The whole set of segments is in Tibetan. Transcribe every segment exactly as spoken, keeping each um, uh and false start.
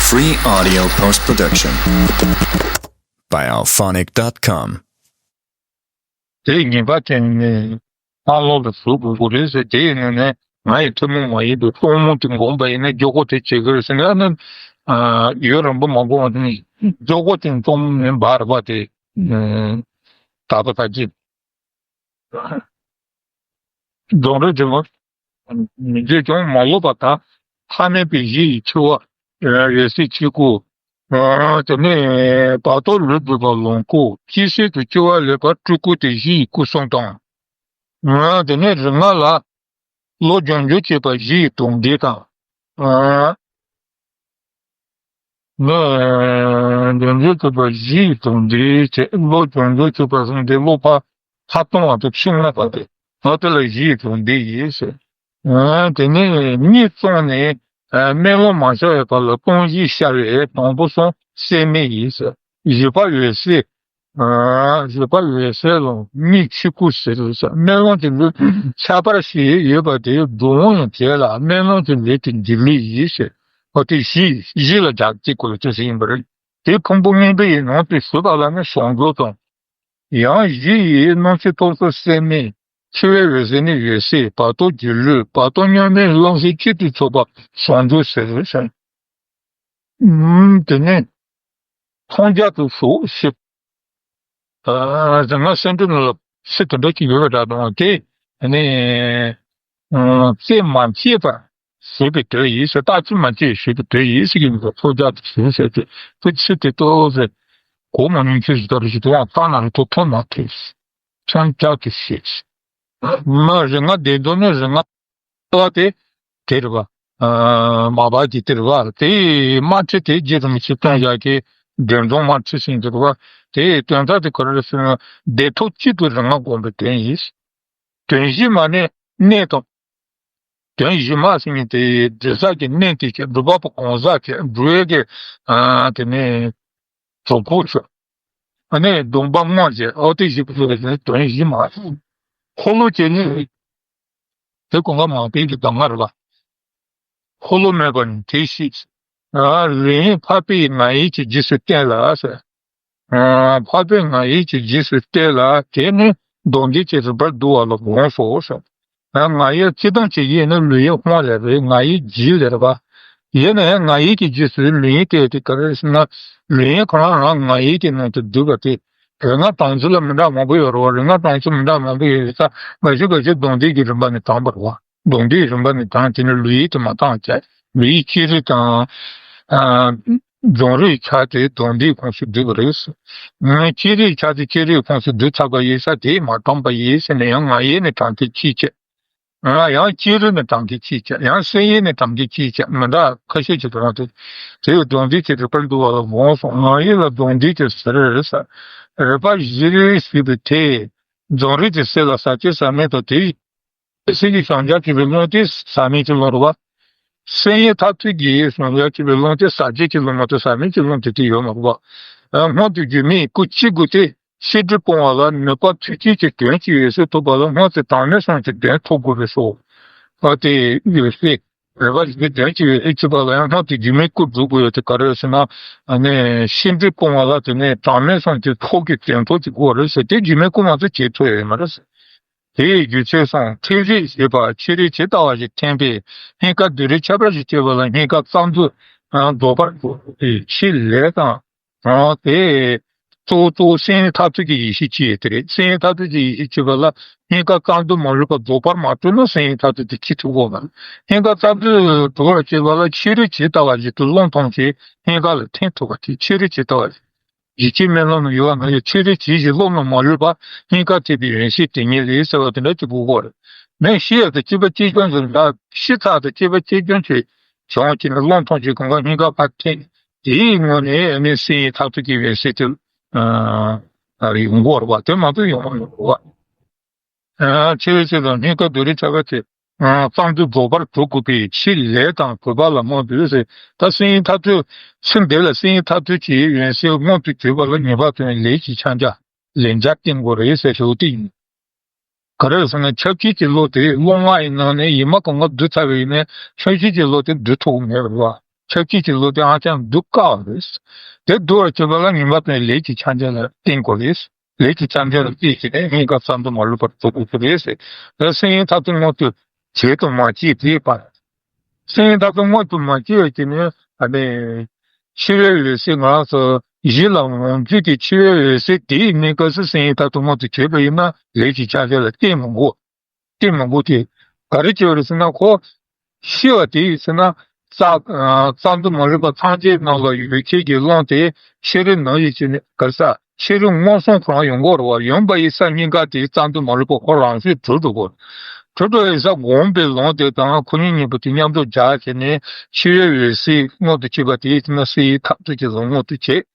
Free audio post production by alphonic dot com. དེ་ངེས་པ་དེ་ནི་ཕ་ལོ་ལ་ཞུགས་དགོས་རེད་ཟེར། དེ་ཡིན་ན་ནི་ང་ཡི་ཐུན་མོང་མ་ཡིན་པའི་གཏོང་མུ་དེ་འགོངས་པ་ཡིན་ན་མགྱོགས་པོ་དེ་བྱེད་ཀྱི་རེད་ཟེར་ན་ནི། ཡུན་རིང་པོ་མ་འགོངས་པ་ནི་མགྱོགས་པོ་དེ་གཏོང་མུ་མིན་པར་བ་དེ་དག་པ་དག་ཅིག་རྫོང་རིག་འབྲི་མོ། མི་མཇེད་ཀྱང་མ་ལོག་པ་དང་། ཐ་མལ་པའི་གཞི་ཡི་འཆི་བ་འོད་གསལ་ཆོས་སྐུ། དེ་ནས་བར་དོ་ལུས་འདུས་པ་ལོངས་སྐུ། སྐྱེ་སྲིད་དུ་སྐྱེ་བ་ལེན་པ་སྤྲུལ་སྐུ་སྟེ་གཞི་ཡི་སྐུ་གསུམ་དང་། དེ་ནས་རིག་སྔགས་ལ་བློ་སྦྱོང་འགྱུར་བྱེད་པ་གཞི་ཡི་དོན་འདི་དང་། ནས་འདོན་འཇུག་ཐུབ་པ་བཞི་ཡི་དོན་འདི་བྱས། བློ་སྦྱོང་འཇུག་ཐུབ་པ་གསུམ་སྟེ་བློ་ཕར་ཐ་སྟོང་བ་དང་ཕྱིར་མངོན་པ་སྟེ། འོ་དེ་ལ་བཞི་ཡི་དོན་འདི་ཡིན་ཟེར། དེ་ནས་གཉིད་བཙོང་ནས་སྨོན་ལམ་མ་བྱས་པའི་བར་ལ་སྟོང་བཞི་ཤར་བས་དང་པོ་གསུམ་གསལ་མེད་ཡིན་ཟེར། བཞི་པ་འོད་གསལ། བཞི་པ་འོད་གསལ་ལ་གཉིད་ཆོས་སྐུ་ཟེར་ཟེར། སྨོན་ལམ་གྱི་ལུས་ཁྱད་པར་ཞིག་ཡོད་པ་དེ་འགྲོ་འོང་ཡང་བྲལ་ལ་སྨོན་ལམ་གྱི་ལུས་དེ་འཇིག་ལུས་ཡིན་ཟེར། འོ་དེ་བཞི་བཞི་ལ་སྦྱར་ཅིག་གོ་ལ་ཅི་ཟེར་ཡིན་པ་རེད། དེ་ཕུང་པོ་ངན་པའི་ཡི་ནང་དུ་ཞུགས་པ་ལ་ནི་བྱང་ཆུབ་དང་། ཡང་བཞི་ཡི་སྣང་ཆུང་ཐོབ་སོ་སེམས་མེད། འཆི་བའི་འོད་ཟེར་ནི་འོད་གསལ། བར་དོ་སྒྱུ་ལུས། བར་དོ་མྱ་ངན་ལམ་ཟེར་གཅིག་ཏུ་ཚོགས་པ་བྱང་ཆུབ་ཟེར་ཟེར། དེ་ནས་མཐོང་རྒྱ་དུ་ཞུགས་ཞེས། ཟེར་ང་སེམས་ཁྲིད་ནང་ལ་ཚིག་དེ་འདྲ་ཅིག་ཡོད་པ་འདྲ་དང་དེ་ནི། རྩེ་མ་བཅད་པར་བཞུགས་པའི་དོན་ཡིན་ཟེར། རྟག་རྩེ་མ་བཅད་བཞུགས་པའི་དོན་ཡིན་ཟེར་གྱི་འདུག་ཚོགས་རྒྱ་དུ་ཞུགས་ཟེར་ཏེ་དེ་ཚིག་དེ་ཏོག་ཙེ་གོ་མ་མྱོང་ཁྱོད་ཟེར་ལྟ་རུ་ཞིག་དུ་ཡང་བཏང་ན་རུ་ཐོག་ཐོག་མ་ཐེབས། ཚང་རྒྱ་དུ་ཞེས། མ་རིག་སྔགས་བདེན་དོན་ནི་རིག་སྔགས་ལ་དེ་དེ་རེད་པ། མ་པ་གི་དེ་རེད་པ། དེའི་དམར་ཁྲིད་དེ་རྗེ་རིན་པོ་ཆེ་སྟོན་བཞག་གི་འདྲེན་རྫོང་དམར་ཁྲིད་ཟེར་གྱི་རེད་པ། དེའི་དོན་དག་དེ་ག་རེ་རེད་ཟེར་ན་བདེན་ཐོབ་གཅིག་ཏུ་རིག་སྔགས་བསྒོམ་པའི་དོན་ཡིན། དོན་བཞི་མ་ནི་གནད་དང་། དོན་བཞི་མ་ཟེར་མཁན་དེ་འབྲས་བུ་གི་གནད་དེ་བྱས། སྒྲུབ་པ་པོ་གང་ཟག་བྱས། སྒྲུབ་པའི་གི་དེ་ནས་གྲོགས་པོ་བྱས། ཨ་ནི་སྡོམ་པ་སྔོན་བྱས། ཨོ་དེ་བཞི་པོ་ཟེར་བ་དེ་ནི་དོན་བཞི་མ་ཟེར། འཁོར་ལོ་བྱས་ནི་དེ་གོང་ཁ་མང་པོའི་གི་གདམས་ངག་རེད་པ། འཁོར་ལོ་མེད་པ་ནི་དེ་ཤེས། ལུས་ཡིན་འཕགས་པའི་ང་ཡིན་གྱི་རྗེས་སུ་བསྟན་ལ་ཟེར། འཕགས་པའི་ང་ཡིན་གྱི་རྗེས་སུ་བསྟན་ལ་དེ་ནི་སྡོམ་འདི་ཀྱི་རིགས་པར་བསྡུ་བ་ལ་དགོངས་སོ་ཟེར། ང་ཡིན་སྤྱིར་བཏང་གི་ཡིན་ན་ལུས་ཡིན་སྔོན་ལ་རེད། ང་ཡིན་རྗེས་ལ་རེད་པ། ཡིན་ན་ཡང་ང་ཡིན་གྱི་རྗེས་སུ་ལུས་ཡིན་བསྟན་དེ་ག་རེ་ཟེར་ན་ལུས་ཡིན་ཁོ་རང་རང་ང་ཡིན་གྱི་ནང་དུ་བསྡུས་པ་དེ། རིག་སྔགས་དམ་ཚིག་ལ་མི་འདྲ་མང་པོ་ཡོད་རེད་པ། རིག་སྔགས་དམ་ཚིག་མི་འདྲ་མང་པོ་ཡོད་ས་འགའ་ཞིག་འགའ་ཞིག་སྡོམ་འདི་གི་རིམ་པ་ནས་དྲངས་པ་རེད་པ། སྡོམ་འདིའི་རིམ་པ་ནས་དྲངས་དེ་ནི་ལུས་ཡིན་དུ་མ་བཏང་བྱས། ལུས་ཡིན་སྤྱི་རིགས་དང་། རྫོང་རིགས་ཆ་དེ་སྡོམ་འདིའི་ཁོངས་སུ་བསྡུས་པ་རེད། སྤྱི་རིགས་ཆ་དེ་སྤྱི་རིགས་ཁོངས་སུ་བསྡུས་ཚར་བ་ཡིན་ས་དེས་མ་དྲངས་པ་ཡིན་ཟེར་ནས་ཡང་ང་ཡིན་ནས་དྲངས་དེ་ཅིའི་ཕྱིར། ཡང་སྤྱི་རིགས་ནས་དྲངས་དེ་ཅིའི་ཕྱིར། ཡང་སེམས་ཡིན་ནས་དྲངས་དེ་ཅིའི་ཕྱིར། མི་འདྲ་ཁ་ཤས་ཅིག་དྲངས་ཏེ། དེ་ཡི་སྡོམ་འདི་ཀྱི་རིགས་པར་བསྡུ་བ་ལ་དགོངས་སོ། ང་ཡིན་ལ་སྡོམ་འདི་ཀྱི་ཟེར་རེད་ས། རིགས་པ་བཞི་རེ་ཞུས་པའི་དེ། རྫོང་རིགས་ཀྱི་སེལ་ལ་ཟག་བཅས་ཟག་མེད་དང་དེ་ཡི། སེམས་ཀྱི་བྱང་ཆུབ་ཀྱི་ལུང་དེ་ཟག་མེད་ཀྱི་ལུང་རེད་པ། སེམས་ཡིན་མཐར་ཐུག་གི་བྱང་ཆུབ་ཀྱི་ལུང་དེ་ཟག་བཅས་ཀྱི་ལུང་མ་གཏོགས་ཟག་མེད་ཀྱི་ལུང་དེ་དེ་ཡོད་མ་རེད་པ། སྔོན་དུ་འགྱུར་མེད་སྐུ་སྐྱེ་དགུ་སྟེ་ཤེས་སྒྲིབ་སྤོང་བ་ལ་ནུས་པ་མཐུ་ཆེན་གྱི་དོན་གྱི་འོད་གསལ་ཐོབ་པ་ལ་སྔོན་དུ་གྲངས་མེད་གསུམ་གྱི་དོན་ཐོབ་དགོས་པས་སོ། ཨ་དེ་འོད་གསལ། རེ་བ་ཞིག་གི་དོན་གྱི་འོད་གསལ་ཆུད་པ་ལ་ཡང་སྔོན་དུ་འགྱུར་མེད་སྐུ་འགྲུབ་དགོས་ཡོད་དེ་ག་རེ་ཟེར་ན། ཨ་ནི་ཤེས་སྒྲིབ་སྤོང་བ་ལ་དེ་ནས་གྲངས་མེད་གསུམ་གྱི་ཚོགས་ཀྱི་དོན་ཐོབ་ཀྱི་དགོས་རེད་ཟེར་དེ་འགྱུར་མེད་སྐུ་མ་གཏོགས་བྱེད་ཐུབ་ཡོད་མ་རེད་ཟེར། དེའི་རྒྱུ་མཚན་སོང་ཕྲིན་ལས་ཞེས་པ་ཕྱི་རོལ་ཇི་ལྟ་བ་བཞིན་འཐེན་པས་སྙིང་ག་བདུད་རིགས་ཁྱད་པར་ཞིག་སྐྱེ་བ་ལ་སྙིང་ག་རྩ་མདུད་རྫོགས་པར་གྲུབ་པའི་ཕྱིར་ལས་དང་། དེ་གཙོ་བོ་གཙོ་བོ་སེམས་ཡིན་མཐར་ཐུག་གི་ཡེ་ཤེས་ཅིག་ཡོད་དེ་རེད། སེམས་ཡིན་མཐར་ཐུག་གི་ཡེ་ཤེས་ཅིག་པ་ལ་སྙིང་ག་རྩ་མདུད་མ་ལུས་པ་རྫོགས་པར་མ་གྲུབ་ན་སེམས་ཡིན་མཐར་ཐུག་དེ་སྐྱེ་ཐུབ་ཀྱི་མ་རེད། སྙིང་ག་རྩ་མདུད་གྲུབ་པར་བྱེད་པ་ལ་ཕྱི་རོལ་ཇི་ལྟ་བ་བཞིན་དུ་རླུང་ཐོངས་ཤིང་སྙིང་ག་ལ་འཐེན་ཐུབ་པ་དེ་ཕྱི་རོལ་ཇི་ལྟ་བ་བཞིན། ཡིད་ཀྱི་རྨི་ལམ་ན་ཡོད་པ་ན་ཡང་ཕྱི་རོལ་ཇི་བཞིན་རླུང་རྣམས་མ་ལུས་པ། སྙིང་གར་ཐིམ་པའི་ཡོན་ཤེས་དེ་ཉིད་ལས་ཟེར་བ་དེ་འདྲ་ཅིག་དགོས་ཀྱི་རེད། མེ་ཤི་ཡ་དང་སྐྱེས་པ་སྐྱེས་སྐྱོན་ཟེར་འདྲ། ཤི་ཚར་དང་སྐྱེས་པ་སྐྱེས་སྐྱོན་ཆེ་བྱུང་བ་ཅིག་ན་རླུང་ཐོངས་ཤིང་གང་ག་སྙིང་གར་ཕར་འཐེན། དེའི་ངོས་ནས་ཨ་ནི་སེམས་ཡིན་མཐར་ཐུག་གི་ཡོན་ཤེས་དེ་ཡོང་གི་རེད་པ། དེ་མ་གཏོགས་ཡོང་མ་ཡོང་གི་རེད་པ། ཕྱི་རོལ་ཇི་དང་སྙིང་ག་བདུད་རིགས་ཁྱད་པར་ཅན། རྩ་མདུད་རྫོགས་པར་གྲུབ་དགོས་པའི་ཕྱིར་ལས་དང་གུས་པ་ལ་སྨོན་འདུག་ཟེར། ད་སེམས་ཡིན་མཐར་ཐུག་ཚུལ་འདི་ལ་སེམས་ཡིན་མཐར་ཐུག་གི་ཡོན་ཤེས་མངོན་དུ་གྱུར་པ་ལ་ངེས་པར་དུ་ལས་ཀྱི་ཕྱག་རྒྱ་ལན་ཆགས་བསྟེན་དགོས་རེད་ཟེར་ཞུ་དེ་ཡིན། ག་རེ་ཟེར་ན་ཁྱབ་བྱེད་ཀྱི་བློ་དེ་བློ་ལྔ་ཡི་ནང་ནས་ཡིན་མ་གང་ག་བསྡུ་ཚར་བ་ཡིན་ན་ཁྱབ་བྱེད་ཀྱི་བློ་དེ་བསྡུ་ཐུབ་ཀྱི་མེད་པ་རེད་པ། ཆབས་ཅིག་གི་བློ་དེ་ཨང་ཅང་སྡུག་དཀའ་བ་རེད། དེ་སྡུག་པར་བྱེད་པ་ལ་ངེས་པར་དུ་ལས་ཀྱི་ཕྱག་རྒྱ་ལ་བརྟེན་དགོས་རེད། ལས་ཀྱི་ཕྱག་རྒྱ་ལ་བརྟེན་བྱས་ནས་སྙིང་ག་རྩ་མདུད་མ་ལུས་པར་འགྲོ་དགོས་ཀྱི་རེད་ཟེར། ད་སེམས་ཡུལ་མཐར་ཐུག་མངོན་དུ་བྱེད་དུ་མ་བཅུག་དེའི་བར། སེམས་ཡུལ་མཐར་ཐུག་མངོན་དུ་མ་བཅུག་པའི་ཆ་ནས་ཨ་ནི་འཆི་བའི་འོད་གསལ་ང་རང་ཚོ་གཞི་ལ་ངོམ་རྒྱུ་དེ། འཆི་བའི་འོད་གསལ་དེའི་གནས་སྐབས་སུ་སེམས་ཡུལ་མཐར་ཐུག་མངོན་དུ་བྱེད་པ་ཡིན་ན་ལས་ཀྱི་ཕྱག་རྒྱ་ལ་བརྟེན་མི་དགོས། བརྟེན་མི་དགོས་ཏེ། ག་རེ་བྱས་པ་རེད་ཟེར་ན། ཁོ་ཤི་བ་དེ་ཡིན་ཟེར་ན། རྩ་རྩ་མདུད་མ་ལུས་པ་ཐམས་ཅད་ནང་ལ་ཡོད་མཁན་གྱི་རླུང་དེ་ཤེས་རིག་ནང་བཞིན་བྱས་ནས། ག་རེ་ཟ། ཤེས་རིག་མངོན་སུམ་ཁོ་རང་ཡོང་གི་རེད་བ། ཡོང་བ་ཡིན་ཙང་སྙིང་ག་དེའི་རྩ་མདུད་མ་ལུས་པ་ཁོ་རང་བཞིན་གྲོལ་འགྲོ་གི་རེད། གྲོལ་འགྲོ་ཡིན་ཙང་སྒོམ་པའི་ལམ་དེ་དང་ཁོ་གཉིས་གཉིས་པོ་དེ་མཉམ་དུ་སྦྱར་བྱས་ནས་འཆི་བའི་འོད་གསལ་མངོན་དུ་བྱེད་པ་དེ་ཡིན་ན་སེམས་ཡུལ་མཐར་ཐུག་གི་ལམ་མངོན་དུ་བྱེད།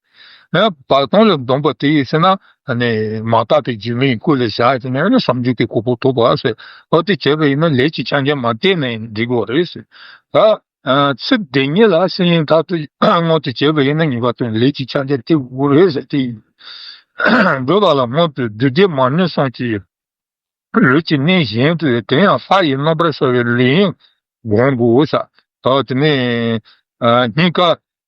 ཡང་བར་སྟོང་ལས་བསྡོམས་པ་དེ་ཡིན་ཟེར་ན། ཨ་ནི་མ་དག་པའི་སྒྱུ་མའི་སྐུ་ལ་བཞག་བྱས་ནས་ཨ་ནི་བྱང་ཆུབ་ཀྱི་གོ་འཕང་ཐོབ་པ་ཟེར། འོ་དེ་བྱས་པ་ཡིན་ན་ལས་ཀྱི་ཕྱག་རྒྱ་མ་བརྟེན་ནས་འགྲིག་གི་རེད་ཟེར། ད་ཨ་ཚེ་འདི་ཉིད་ལ་སེམས་ཡུལ་མཐར་ཐུག་མངོན་དུ་བྱས་པ་ཡིན་ན་ངེས་པར་དུ་ལས་ཀྱི་ཕྱག་རྒྱ་བརྟེན་དགོས་རེད་ཟེར། དེ་ཡིན། འགྲོ་བ་ལ་སྔོན་དུ་བདུད་སྡེ་མ་ནིང་གསུམ་གྱིས། ལུས་ཀྱི་གནས་གཞན་དུ་དེ་ཡང་ལྷ་ཡི་རྣམ་པར་ཤར་བའི་ལུས་ཡིན་དགོངས་དགོས་ས། ད་དེ་ནས་ཨ་སྙིང་ག་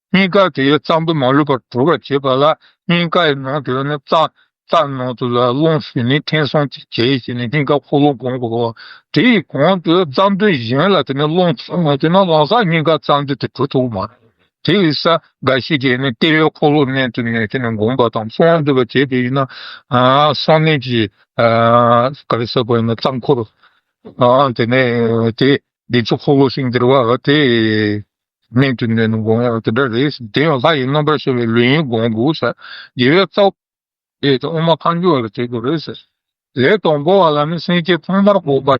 སྙིང་ག་དེའི་རྩ་མདུད་མ་ལུས་པར་གྲོལ་བར་བྱེད་པ་ལ། སྙིང་ག་ཡི་ནང་དུ་ནི་རྩ་རྩ་ནང་དུ་ལ་རླུང་ཞུ་ནི་འཐེན་སོང་ཅིག་བྱས་བྱས་ནས་སྙིང་ག་འཁོར་ལོ་སྒོམ་དགོས་པ། དེའི་གོང་དུ་རྩ་མདུད་གཞན་ལ་དེ་ནས་རླུང་ཚུད་མ་ཐུབ་ན་ལམ་སང་སྙིང་ག་རྩ་མདུད་དེ་གྲོལ་ཐུབ་མ་རེད། དེ་ཡིན་ཙང་འགའ་ཞིག་གིས་ནི་ལྟེ་བའི་འཁོར་ལོ་མནན་དུ་མནན་བྱས་ནས་སྒོམ་པ་དང་གསང་བ་འདུས་པ་བྱས་པ་ཡིན་ན། ཨ་གསང་གནས་ཀྱི་ཨ་ག་རེ་ཟེར་དགོས་ཡིན་ན་རྩ་འཁོར། ཨ་དེ་ནས་དེ་བདེ་མཆོག་འཁོར་ལོ་ཟེར་གྱི་རེད་བ། དེ་མནན་དུ་མནན་ནས་སྒོམ་ཡག་དེ་འདྲ་རེད། དེ་ཡང་ལྷ་ཡི་རྣམ་པར་ཤར་བའི་ལུས་ཡིན་དགོངས་དགོས་ས། རྒྱལ་བའི་རྩ་བ་དེ་དབུ་མ་ཐལ་འགྱུར་བ་ལ་བྱེད་དགོས་རེད་ཟེར། ལས་དང་པོ་བ་ལ་ནི་སེམས་བསྐྱེད་ཐོག་མར་འགོག་པ།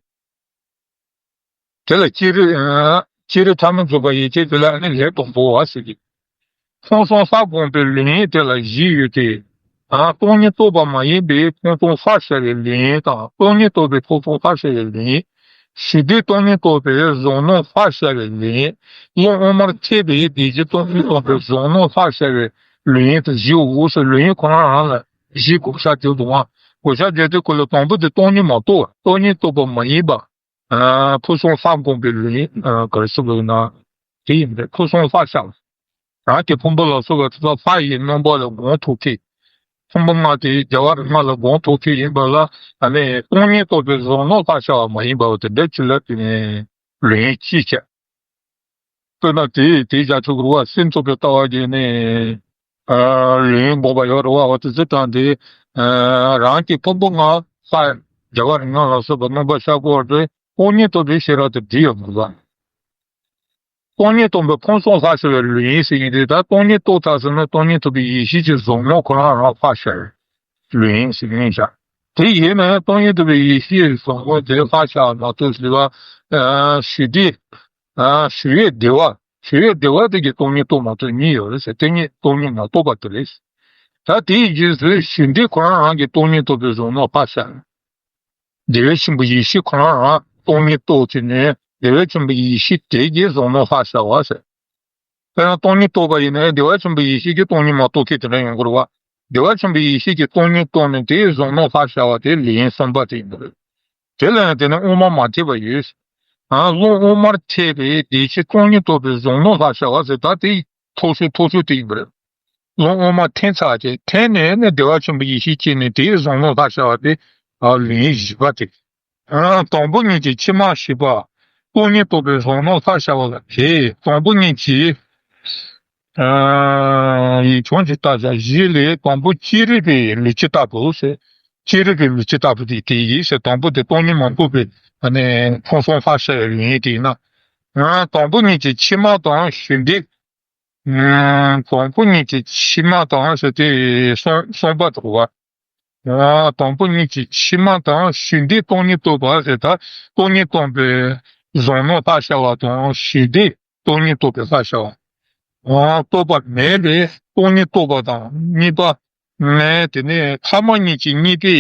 དེ་ལ་ཅི་རིགས་ཅི་རིགས་ཐ་མ་རྫོགས་པ་ཡིད་བྱེད་དེ་ལ་ནི་ལས་དང་པོ་བ་ཟེར་གྱི། ཕུང་སོང་ལྷ་བསྒོམ་པའི་ལུས་ཡིན་དེ་ལ་བཞི་ཡོད་དེ། ཨ་སྟོང་ཉིད་རྟོགས་པ་མ་ཡིན་པའི་ཕུང་སོང་ལྷ་ཤར་བའི་ལུས་ཡིན་དང་། སྟོང་ཉིད་རྟོགས་པའི་ཕུང་སོང་ལྷ་ཤར་བའི་ལུས་ཡིན། ཞི་བདེ་སྟོང་ཉིད་རྟོགས་པའི་གཟུང་རྣམ་ལྷ་ཤར་བའི་ལུས་ཡིན། རླུང་དབུ་མར་ཐིམ་པའི་བདེ་སྐྱིད་སྟོང་ཉིད་རྟོགས་པའི་གཟུང་རྣམ་ལྷ་ཤར་བའི་ལུས་ཡིན་དུ་བཞི་འོ་ཟེར། ལུས་ཡིན་ཁོ་རང་རང་ལ་བཞི་བགོ་བཤའ་བརྗོད་འདུག་ཨང་། བགོ་བཤའ་བརྗོད་དུས་སྐབས་ལ་དང་པོ་དེ་སྟོང་ཉིད་མ་རྟོགས། སྟོང་ཉིད་རྟོགས་པ་མ་ཡིན་པ། ཨ་ཕུང་སོང་ལྷ་བསྒོམ་པའི་ལུས་ཡིན། ཨ་ག་རེ་ཟེར་དགོས་ན། དེ་ཡིན་པས་ཕུང་སོང་ལྷ་ཤར་བ། རང་གི་ཕུང་པོ་ལ་སོགས་པ་དེ་དག་ལྷ་ཡི་རྣམ་པ་ལ་སྒོམ་ཐུབ་མཁན། ཕུང་པོ་ལྔ་དེ་རྒྱལ་བ་རིགས་ལྔ་ལ་སྒོམ་ཐུབ་མཁན་ཡིན་པ་ལ། ཨ་ནི་སྟོང་ཉིད་རྟོགས་པའི་གཟུང་རྣམ་ལྷ་ཤར་བ་མ་ཡིན་པ་བ་དེ་འདྲ་ཅིག་ལ་དེ་ནས་ལུས་ཡིན་ཅེས་བྱ། དཔེར་ན་དེ་དེའི་བྱ་ཚུལ་རུ་བ་སེམས་རྟོག་པའི་ལྟ་བ་བརྒྱུད་ནས་ཨ་ལུས་ཡིན་དགོངས་པ་ཡོད་རུ་བ། འོ་དེ་ཚོ་དང་དེ་ཨ་རང་གི་ཕུང་པོ་ལྔ་ལྷ་རྒྱལ་བ་རིགས་ལྔ་ལ་སོགས་པའི་རྣམ་པ་ཤར་དགོས་པ་དེ་སྟོང་ཉིད་རྟོགས་པའི་ཤེས་རབ་དེ་འདྲ་ཡོད་མ་རེད་པ། སྟོང་ཉིད་རྟོགས་པའི་ཕུང་སོང་ལྷ་ཤར་བའི་ལུས་ཡིན་ཟེར་གྱི་འདུག་ད་སྟོང་ཉིད་རྟོགས་ཚར་ཟེར་ན་སྟོང་ཉིད་རྟོགས་པའི་ཡེ་ཤེས་ཀྱི་གཟུང་རྣམ་ཁོ་རང་རང་ལྷ་ཤར་བའི་ལུས་ཡིན་ཟེར་གྱི་ཡིན་ཤག་དེ་ཡིན་ན་ཡང་སྟོང་ཉིད་རྟོགས་པའི་ཡེ་ཤེས་ཀྱི་གཟུང་རྣམ་དེ་ལྷ་ཤར་བ་མ་གཏོགས་ཟེར་བ། ཞི་བདེ། ཞི་བའི་བདེ་བ། ཞི་བའི་བདེ་བ་དེ་གི་སྟོང་ཉིད་རྟོགས་མ་རྟོགས་གཉིས་ཡོད་རེད་ཟེར། དེ་གཉིས་སྟོང་ཉིད་མ་རྟོགས་པ་དེ་རེད། ད་དེའི་རྗེས་སུ་ཞི་བདེ་ཁོ་རང་རང་གི་སྟོང་ཉིད་རྟོགས་པའི་གཟུང་རྣམ་ལྷ་ཤར། བདེ་བ་ཆེན་པོའི་ཡེ་ཤེས་ཁོ་རང་རང་སྟོང་ཉིད་རྟོགས་ཀྱི་ནས་བདེ་བ་ཆེན་པོའི་ཡེ་ཤེས་དེ་གའི་གཟུང་རྣམ་ལྷ་ཤར་བ་ཟེར། དཔེར་ན་སྟོང་ཉིད་རྟོགས་པ་ཡིན་ན་བདེ་བ་ཆེན་པོའི་ཡེ་ཤེས་ཀྱིས་སྟོང་ཉིད་མ་རྟོགས་མཁན་དེ་འདྲ་ཡོང་གི་རེད་བ། བདེ་བ་ཆེན་པོའི་ཡེ་ཤེས་ཀྱིས་སྟོང་ཉིད་རྟོགས་ནས་དེའི་གཟུང་རྣམ་ལྷ་ཤར་བ་དེ་ལུས་ཡིན་གསུམ་པ་དེ་ཡིན་པ་རེད། དེ་ལ་ཡང་དེ་ནི་དབུ་མ་མ་ཐེག་པ་ཡོད། ཨ་རླུང་དབུ་མར་ཐིམ་པའི་བདེ་སྐྱིད་སྟོང་ཉིད་རྟོགས་པའི་གཟུང་རྣམ་ལྷ་ཤར་བ་ཟེར། ད་དེ་མཐོ་ཤོས་མཐོ་ཤོས་དེ་ཡིན་པ་རེད། རླུང་དབུ་མ་ཐིམ་ཚར་རྗེས་ཐིམ་ནས་ནི་བདེ་བ་ཆེན་པོའི་ཡེ་ཤེས་སྐྱེས་ནས་དེའི་གཟུང་རྣམ་ལྷ་ཤར་བ་དེ་ལུས་ཡིན་བཞི་པ་དེ། དང་པོ་ཉིད་ཀྱི་ཕྱི་མ་ཞི་བ། སྟོང་ཉིད་རྟོགས་པའི་གཟུང་རྣམ་ལྷ་ཤར་བ་ལ་དེ་དང་པོ་ཉིད་ཀྱི་ཡིག་ཆུང་གི་བརྟག་བྱ་བཞི་ལས་དང་པོ་ཅི་རིགས་པའི་ལུས་སྤྱི་ལྟ་བུ་ཟེར། ཅི་རིགས་པའི་ལུས་སྤྱི་ལྟ་བུ་དེ་དེ་ཡིན་ཟེར། དང་པོ་དེ་སྟོང་ཉིད་མ་རྟོགས་པའི་ཕུང་སོང་ལྷ་ཤར་བའི་ལུས་ཡིན་དེ་ཡིན་ན། དང་པོ་ཉིད་ཀྱི་ཕྱི་མ་དང་ཞི་བདེ། དང་པོ་ཉིད་ཀྱི་ཕྱི་མ་དང་ཟེར་དེ་གསུམ་གསུམ་པ་འདུག་བ། དང་པོ་ཉིད་ཀྱི་ཕྱི་མ་དང་ཞི་བདེ་སྟོང་ཉིད་རྟོགས་པ་ཟེར། ད་སྟོང་ཉིད་རྟོགས་པའི་གཟུང་རྣམ་ལྷ་ཤར་བ་དང་ཞི་བདེ་སྟོང་ཉིད་རྟོགས་པའི་ལྷ་ཤར་བ། རྟོགས་པ་མེད་པའི་སྟོང་ཉིད་རྟོགས་པ་དང་གཉིས་པ། དེ་ནས་ཐ་མ་ཉིད་ཀྱི་གཉིས་པའི་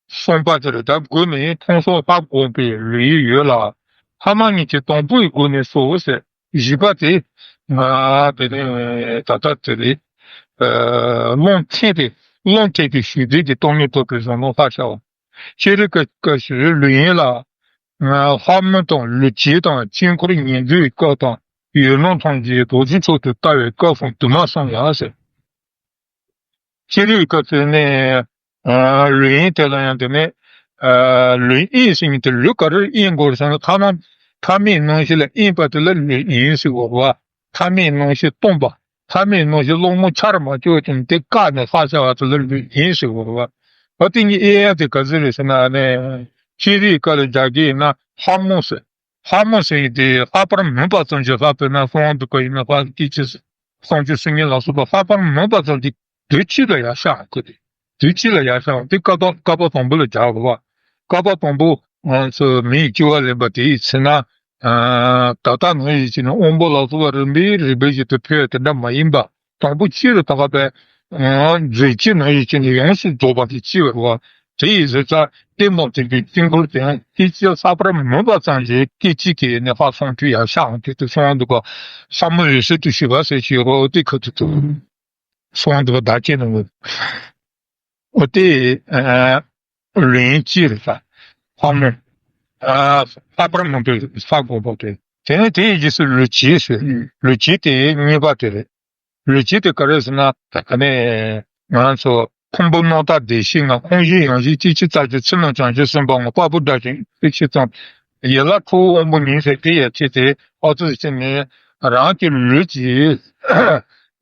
གསུམ་པ་དེར་ད་དགོས་ནས་ཕུང་སོང་ལྷ་བསྒོམས་པའི་ལུས་ཡོད་ལ། ཐ་མ་ཉིད་ཀྱི་དང་པོའི་སྒོ་ནས་སོ་ཟེར། བཞི་པ་དེ། ང་དེ་ནས་ད་ལྟ་དེ་རེད། རླུང་ཐིམ་པའི་རླུང་ཐིམ་པའི་ཞི་བདེ་གི་སྟོང་ཉིད་རྟོགས་པའི་གཟུང་རྣམ་ལྷ་ཤར་བ། ཤེས་རིག་གི་སྐབས་སུ་ལུས་ཡིན་ལ། ལྷ་མོ་དང་ལུས་སྐྱེས་དང་དཀྱིལ་འཁོར་ཉེར་འཛིན་སྐབས་དང་ ཡོད་ནོ་ཐམས་ཅད་རྡོ་རྗེ་མཆོག་ཏུ་ལྟ་བའི་སྐབས་སུ་དུ་མ་གསུངས་ལ་ཟེར། སྤྱིར་ཡི་སྐབས་སུ་ནི། ཨ་ལུས་ཡིན་དེ་ལ་ཡང་དེ་ནི། ཨ་ལུས་ཡིན་ཟེར་མཁན་དེ་ལུས་ག་རེར་ཡིན་དགོས་ཟེར་ན་ཐ་མ་ཐ་མའི་རྣམ་ཤེས་ལ་ཡིན་པ་དེ་ལ་ལུས་ཡིན་ཟེར་དགོས་པ། ཐ་མའི་རྣམ་ཤེས་སྟོང་པ། ཐ་མའི་རྣམ་ཤེས་གླེང་མོ་ཆར་མ་བཅུག་ཅིང་དེ་བཀག་ནས་ལྷག་བྱ་བ་དེ་ལ་ལུས་ཡིན་ཟེར་དགོས་པ། འོ་དེ་གཉིས་དབྱེ་ཡ་དེ་ག་ཚོད་རེད་ཟེར་ན་ནི། སྤྱིར་ཡི་སྐབས་ལ་རྒྱག་གི་ཡིན་ན་ལྷག་མོ་ཟེར། ལྷག་མོ་ཟེར་ཡི་དེ་ལྷག་པར་མིན་པ་ཙམ་ཞིག་ལྷག་པས་ན་གསང་བ་འདུས་པ་ཡིན་ན་ལྷག་སྐད་ཅིག་གསང་སྤྱོད་སེང་གེ་ལ་སོགས་པ་ལྷག་པར་མིན་པ་ཙམ་གྱིས་དུས་གཅིག་ལ་ཡར་ཤར་དགོས་ཏེ། དུས་གཅིག་ལ་ཡར་ཤར་དེ་བསྐལ་པ་བསྐལ་པ་དང་པོ་ལ་སྦྱར་དགོས་པ། བསྐལ་པ་དང་པོ་ང་ཚོ་མི་ཡི་སྐྱེ་བ་ལེན་པ་དེའི་ཚེ་ན། ད་ལྟ་ནང་བཞིན་བྱས་ནས་དབང་པོ་ལ་སོགས་པ་རིམ་པས་རིམ་པས་བཞིན་དུ་འཕེལ་བ་དེ་འདྲ་མ་ཡིན་པ། དང་པོ་སྤྱིར་ད་ག་པའི་རྫས་ཀྱི་ནང་བཞིན་བྱས་ནས་ཡོངས་སུ་རྫོགས་པ་དེ་སྤྱི་བར་བ། དེ་ཡི་རེ་ཙ་གཏི་མུག་ལྡན་པའི་དཀྱིལ་འཁོར་དེ་ཡང་སྐད་ཅིག་ལྷག་པར་མིན་པ་ཙམ་གྱིས་སྐད་ཅིག་གིས་ནི་ལྷག་སོང་དུས་ཡར་ཤར་འོང་དུས་དུ་སོང་འདུག་ག་ལྷག་མོ་འོད་གསལ་དུ་ཞི་བ་ཟེར་ཞིག་རོ་དེ་ཁ་ཐུག་ཏུ་སོང་འདུག་ག་བདག་བསྐྱེད་ནང་གི་འོ་དེ་ལུས་ཡིན་སྤྱི་རེད་ས། ལྷག་མོ་ལྷག་པར་མིན་པའི་ས་དགོས་པ་དེ། དེ་ནས་དེ་ཡི་རྗེས་སུ་ལུས་བྱེད་ཟེར། ལུས་བྱེད་དེ་གཉིས་པ་དེ་རེད། ལུས་བྱེད་དེ་ག་རེ་ཟེར་ན། ཨ་ནི། ང་ཚོ་ཕུང་པོ་རྣམ་དག་བདེ་གཤེགས་ལྔ། ཁོང་བཞི་ཡང་བཞི་སྐྱེ་མཆེད་རྩ་བརྒྱད། ཕྱི་ནང་བྱང་ཆུབ་སེམས་དཔའ་ལྔ། དཔའ་བོ་དགྲ་བཅོམ་ཏི་ཤི་ཙམ། ཡན་ལག་ཁྲོ་བོ་དབང་པོ་ཉིད་ཟེར་དེ་ཡང་བྱེད་དེ་ཨོ་ཙི་ཟེར་ནས་རང་གི་ལུས་ཀྱི་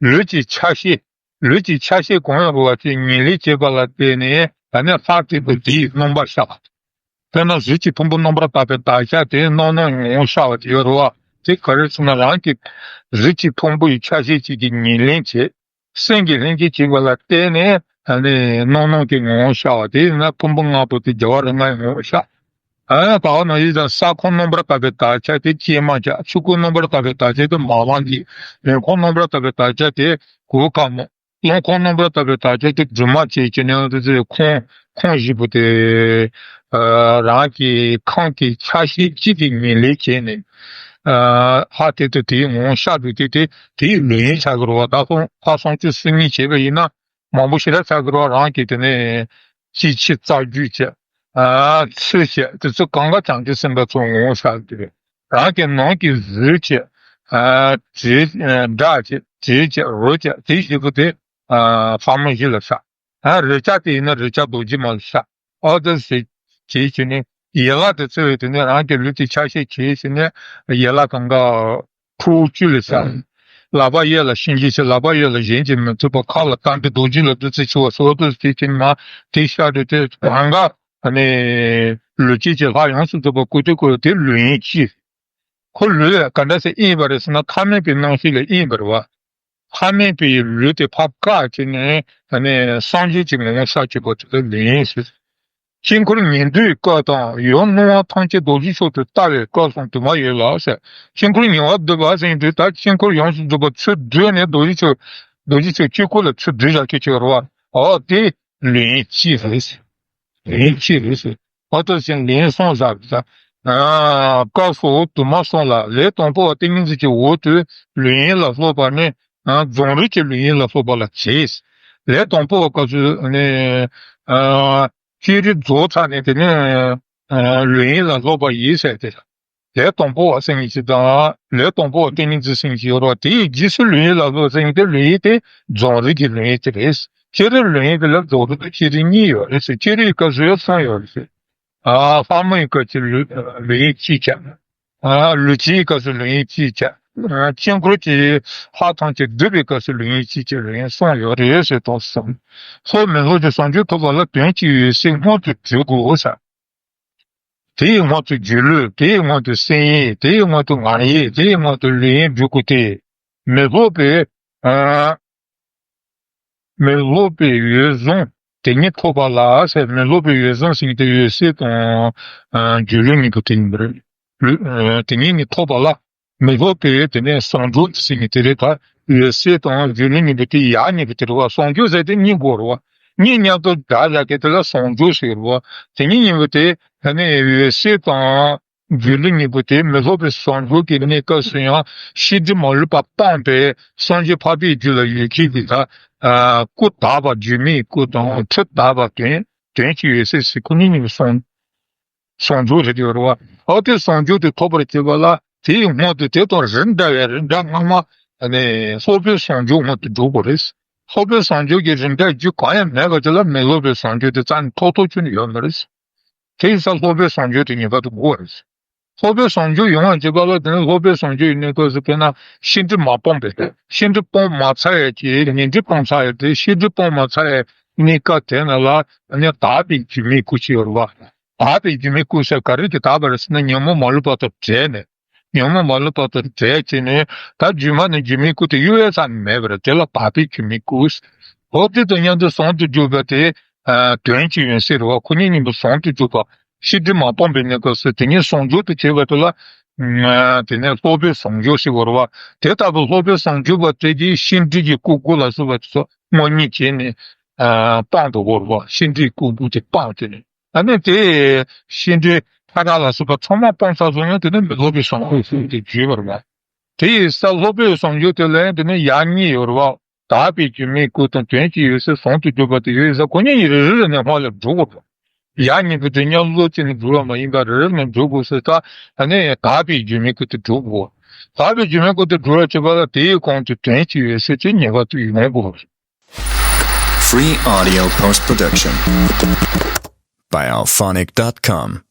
ལུས་ཀྱི་ཆ་ཤས། ལུས་ཀྱི་ཆ་ཤས་གང་ཡང་རུང་བ་ཅིག་ཉེར་ལེན་བྱེད་པ་ལ་བརྟེན་ནས་ད་ནི་ལྷག་བསྡད་པའི་དེའི་རྣམ་པར་ཤར་བ། དཔེར་ན་གཟུགས་ཀྱི་ཕུང་པོ་རྣམ་པར་དག་པའི་དག་ཆ་དེ་རྣམ་སྣང་ངོ་བོ་ཤར་བ་དེ་ཡོད་རེད་བ། དེ་ག་རེ་ཟེར་ན་རང་གི་གཟུགས་ཀྱི་ཕུང་པོ་ཡི་ཆ་ཤས་གཅིག་གི་ཉེར་ལེན་བྱེད། སེམས་ཀྱི་ལྷན་སྐྱེས་བྱེད་པ་ལ་བརྟེན་ནས་ཨ་ནི་རྣམ་སྣང་གི་ངོ་བོ་ཤར་བ་དེ་ཡིན་ན་ཕུང་པོ་ལྔ་པོ་དེ་རྒྱལ་བ་རིགས་ལྔའི་ངོ་བོ་ཤར། ཨ་ནི་བར་ན་ཡིད་དང་ས་ཁོངས་རྣམ་པར་དག་པའི་དག་ཆ་དེ་སྐྱེས་མ་ཆ། ཆུ་ཁོངས་རྣམ་པར་དག་པའི་དག་ཆ་དེ་མ་ལངས་ཀྱི། རེག་ཁོངས་རྣམ་པར་དག་པའི་དག་ཆ་དེ་གོས་དཀར་མོ། རླུང་ཁོངས་རྣམ་པར་དག་པའི་དག་ཆ་དེ་སྦྲུམ་མ་བྱས་ཀྱི་ནས་དེ་ཚེ་ཁོང་ཁོང་བཞི་པོ་དེ། རང་གི་ཁམས་ཀྱི་ཆ་ཤས་གཅིག་གི་ཉེར་ལེན་བྱས་ནས། ཧ་དེ་དེ་དེའི་ངོ་བོ་ཤར་འདུག་དེ་དེ་དེའི་ལུས་ཡིན་ཆགས་ཀྱི་རེད་བ། ད་སོང་ཁ་སོང་ཆུ་སྲིན་ཉིན་བྱས་པ་ཡིན་ན་མང་པོ་ཞེ་དྲག་ཆགས་ཀྱི་རེད་བ། རང་གི་དེ་ནས་སྐྱེ་མཆེད་རྩ་རྒྱུད་བྱས། ཚུལ་བྱས་དེ་ཚོ་གང་ག་བྱང་ཆུབ་སེམས་དཔའ་ཚོ་ངོ་བོ་ཤར་འདུག་རང་གི་ནང་གི་གཟུགས་བྱས། ཨ་དྲི་ཨ་སྒྲ་བྱས། དྲི་བྱས། རོ་བྱས། དེ་བཞི་པོ་དེ་ཨ་ལྷ་མོ་བཞི་ལ་ཤར། ཨ་རེག་བྱ་དེ་ཡིན་ན་རེག་བྱ་རྡོ་རྗེ་མ་ལ་ཤར། ཨོ་དེ་ཟེར་བྱས་བྱས་ནས་ཡན་ལག་དེ་ཚོ་བས་དེ་ནས་རང་གི་ལུས་དེ་ཆ་ཤས་བྱས་བྱས་ནས་ཡན་ལག་གང་ག་ཁྲོ་བོ་བཅུ་ལ་ཤར། ལག་པ་གཡས་ལ་གཤིན་རྗེ་བྱས། ལག་པ་གཡོན་ལ་གཞན་གྱིས་མི་ཐུབ་པ། ཁ་ལ་རྟ་མགྲིན་རྡོ་རྗེ་ལ་བདུད་རྩི་འཆང་བ་སོགས་དེ་བྱས་བྱས་ནས་དེ་ཤར་དུས་དེ་གང་ག་ཨ་ནི་ལུས་སྐྱེས་ཀྱི་ལྷ་ཡོངས་སུ་རྫོགས་པ་སྐུ་སྟེ་སྐུ་དེ་ལུས་ཡིན་སྤྱི། ཁོ་ལུས་ག་འདྲ་ཞིག་ཡིན་པ་རེད་ཟེར་ན་ཐ་མལ་པའི་རྣམ་ཤེས་ལ་ཡིན་པ་རེད་བ། ཐ་མལ་པའི་ལུས་དེ་ཕར་བཀག་བྱས་ནས་ཨ་ནི་སངས་རྒྱས་ཀྱི་ངོ་བོ་ཤར་བྱེད་པ་དེ་ལ་ལུས་ཡིན་ཟེར། དཀྱིལ་འཁོར་ཉི་ཟླའི་སྐབས་དང་ཡུལ་སྣང་བ་ཐམས་ཅད་རྡོ་རྗེ་མཆོག་ཏུ་ལྟ་བའི་སྐབས་སུ་དུ་མ་ཡོད་ལ་ཟེར། དཀྱིལ་འཁོར་ཉི་བ་བསྡུས་པ་ཟེར་དུས་ད་དཀྱིལ་འཁོར་ཡོངས་སུ་རྫོགས་པ་ཚུར་བསྡུས་ནས་རྡོ་རྗེ་མཆོག་རྡོ་རྗེ་མཆོག་དཀྱིལ་འཁོར་ལ་ཚུར་བསྡུས་བཞག་གི་ཆོག་རེད་བ། འོ་དེ་ལུས་ཡིན་སྤྱི་རེད། ལུས་ཡིན་སྤྱི་རེད་ཟེར། ཨོ་ཏོ་ཅན་ལན་སོང་ཟ་བི་ས། སྐབས་སུ་དུ་མ་སོང་ལ་ལས་དང་པོ་བ་ཏིང་ངེ་འཛིན་གྱི་འོག་ཏུ་ལུས་ཡིན་ལ་སློབ་པ་ནི། རྫོང་རིག་གི་ལུས་ཡིན་ལ་སློབ་པ་ལ་བྱེད། ལས་དང་པོ་བ་སྐབས་སུ་ནི། སྤྱིར་རྫོགས་ཚར་ནས་དེ་ནི། ལུས་ཡིན་ལ་སློབ་པ་ཡིན་ཟེར་ཏེ། ལས་དང་པོ་བ་སེང་གེ་དང་ལས་དང་པོ་བ་ཏིང་ངེ་འཛིན་སེང་གེ་ཡོད་རེད་བ། དེའི་རྗེས་སུ་ལུས་ཡིན་ལ་སློབ་སེང་གེ་དེ་ལུས་ཡིན་དེ་རྫོང་རིག་གི་ལུས་ཡིན་དེ་རེད། སྤྱིར་ལུས་ཡིན་དེ་ལ་རྫོང་རིག་དང་སྤྱིར་གཉིས་ཡོད་རེད་ཟེར། སྤྱིར་ཡི་སྐབས་སུ་ཡང་གསུམ་ཡོད་རེད་ཟེར། ཨ་ལྷ་མོ་ཡི་སྐབས་སུ་ལུས་ལུས་ཡིན་གཅིག་བྱ། ཨ་ལུས་སྤྱི་ཡི་སྐབས་སུ་ལུས་ཡིན་གཅིག་བྱ། ཨ་དཀྱིལ་འཁོར་གྱི་ལྷ་ཐམས་ཅད་བསྡུས་པའི་སྐབས་སུ་ལུས་ཡིན་གཅིག་བྱ། ལུས་ཡིན་གསུམ་ཡོད་རེད་ཟེར་དོགས་སམ། སློབ་མི་སློབ་ཀྱི་བྱང་ཆུབ་ཐོབ་པ་ལ་དོན་གྱི་འོད་གསལ་སྔོན་དུ་འགྲོ་དགོས་ཟེར། དེའི་སྔོན་དུ་སྒྱུ་ལུས། དེའི་སྔོན་དུ་སེམས་ཡིན། དེའི་སྔོན་དུ་ངང་ཡིན། དེའི་སྔོན་དུ་ལུས་ཡིན་འགྲོ་དགོས་ཏེ། མི་སློབ་པའི་ཨ། མི་སློབ་པའི་འོད་བཟུང་དེ་ཉིད་ཐོབ་པ་ལ་ཟེར། མི་སློབ་པའི་འོད་བཟུང་ཟེར་མཁན་དེ་འོད་གསལ་དང་ཨ་སྒྱུ་ལུས་གཉིས་པོ་དེ་ཡིན་པ་རེད། ལུས་ཨ་དེ་ཉིད་གཉིས་ཐོབ་པ་ལ། མི་སློབ་པའི་དེ་ནས་ཟུང་འཇུག་ཟེར་མཁན་དེ་རེད། ད་འོད་གསལ་དང་སྒྱུ་ལུས་གཉིས་པོ་དེ་ཡ་གཉིས་པོ་དེ་རེད་བ། ཟུང་འཇུག་ཟེར་དེ་གཉིས་དགོས་རེད་བ། གཉིས་མཉམ་དུ་སྦྲགས་བཞག་མཁན་དེ་ལ་ཟུང་འཇུག་ཟེར་རེད་བ། དེ་གཉིས་གཉིས་པོ་དེ་ཨ་ནི་འོད་གསལ་དང་སྒྱུ་ལུས་གཉིས་པོ་དེ་མི་སློབ་པའི་ཟུང་འཇུག་གི་གནས་སྐབས་སུ་ཡང་ཤེས་སྒྲིབ་མ་ལུས་པ་སྤངས་པའི་སངས་རྒྱས་འཕགས་པའི་རྒྱུད་ལ་ཡོད་མཁན་གྱི་ད་ཨ་སྐུ་དག་པ་སྒྱུ་མའི་སྐུ་དང་ཁྲི་དག་པ་དོན་དོན་གྱི་འོད་གསལ་ཟེར་ཁོ་གཉིས་གཉིས་ཀྱི་ཟུང་ཟུང་འཇུག་རེད་ཡོད་རེད་བ། ཨོ་དེ་ཟུང་འཇུག་དེ་ཐོབ་པར་བྱེད་པ་ལ་ དེའི་སྔོན་དུ་དེ་དང་རིགས་འདྲ་བའི་རིགས་འདྲ་སྔ་མ་ནི་སློབ་དཔོན་ཟངས་ཆུང་སྔོན་དུ་འགྲོ་དགོས་རེད། སློབ་དཔོན་ཟངས་ཆུང་གི་རིགས་འདྲ་རྒྱུ་གང་ཡང་མེད་པ་དེ་ལ་མི་སློབ་དཔོན་ཟངས་ཆུང་དེ་རྩ་ནས་ཐོབ་ཐོབ་ཁྱོན་ནས་ཡོད་མ་རེད། དེ་ཡིན་ཙང་སློབ་དཔོན་ཟངས་ཆུང་དེ་ངེས་པར་དུ་དགོས་པ་རེད། སློབ་དཔོན་ཟངས་ཆུང་ཡོང་བ་བྱེད་པ་ལ་དེ་ནི་སློབ་དཔོན་ཟངས་ཆུང་ཡིན་ནི་སྐབས་སུ་དཔེར་ན་ཤེས་འདྲིས་མ་སྤངས་པའི་ཤེས་འདྲིས་སྤངས་མ་ཚར་བའི་གི་ཉན་འདྲིས་སྤངས་ཚར་བའི་དེ་ཤེས་འདྲིས་སྤངས་མ་ཚར་བའི་གནས་སྐབས་དེ་ནང་ལ་ནི་དག་པའི་སྒྱུ་མའི་སྐུ་ཅིག་ཡོད་རེད་བ། དག་པའི་སྒྱུ་མའི་སྐུ་ཟེར་ག་རེ་གི་དག་པ་རེད་ཟེར་ན་ཉོན་མོངས་མ་ལུས་པ་དང་བྲལ་ནས། ཉོན་མོངས་མ་ལུས་པ་དང་བྲལ་བྱས་ནས་ད་སྒྱུ་མ་ནི་སྒྱུ་མའི་སྐུ་དེ་གཡོ་བའི་ས་མེད་པ་རེད། དེ་ལ་དག་པའི་སྒྱུ་མའི་སྐུ། འོ་དེ་དང་མཉམ་དུ་ཟུང་དུ་འཇུག་པ་དེ་དོན་གྱི་ཡོན་གསལ་རེད་བ། ཁོ་གཉིས་མཉམ་པོ་ཟུང་དུ་འཇུག་པ། ཤེས་འདྲིས་མ་སྤངས་པའི་གནས་སྐབས་སུ་དེ་གཉིས་ཟུང་འཇུག་ཏུ་བྱེད་པ་དེ་ལ། དེ་ནས་སློབ་དཔོན་ཟུང་འཇུག་ཟེར་བ་རེད་བ། དེ་ལྟ་བུ་སློབ་དཔོན་ཟུང་འཇུག་པ་དེ་གིས་ཤེས་འདྲིས་ཀྱི་སྐུ་དགུ་ལ་སོགས་པ་དེ་ཚོ་དངོས་གཉེན་བྱས་ནས་སྤངས་འགྲོ་དགོས་རེད་བ། ཤེས་འདྲིས་སྐུ་དགུ་དེ་སྤངས་བྱས་ནས། ཨ་ནི་དེ་ཤེས་འདྲིས་ཕྲ་རགས་ལ་སོགས་པ་ཚང་མ་སྤངས་ཚར་སོང་ཡང་དེ་ནི་མི་སློབ་པའི་ཟུང་འཇུག་ཟེར་ཏེ་བརྗོད་པར་བ། དེ་ཡིན་ཙང་སློབ་པའི་ཟུང་འཇུག་དེ་ལ་ཡང་དེ་ནི་ཡང་གཉིས་ཡོད་རེད་བ། དག་པའི་སྒྱུ་མའི་སྐུ་དང་དོན་གྱི་ཡོད་ཚད་ཟུང་དུ་འཇུག་པ་དེ་ཡོད་ཙང་ཁོ་གཉིས་ཀྱི་རེ་རེ་ལ་ནས་སྔོན་ལ་འགྲོ་དགོས་རེད། ཡང་གཉིས་པོ་དེ་མཉམ་བློ་གཅིག་ནས་འགྲོ་བ་མ་ཡིན་པར་རེ་རེ་ནས་འགྲོ་དགོས་ཟེར་ཙང་ཨ་ནི་དག་པའི་སྒྱུ་མའི་སྐུ་དེ་འགྲོ་དགོས། དག་པའི་སྒྱུ་མའི་སྐུ་དེ་འགྲོ་བར་བྱེད་པ་ལ་དེའི་གོང་དུ་དོན་གྱི་ཡོད་ཚད་ཅིག་ངེས་པར་དུ་ཡོང་དགོས་རེད། Free audio post production by alphonic dot com.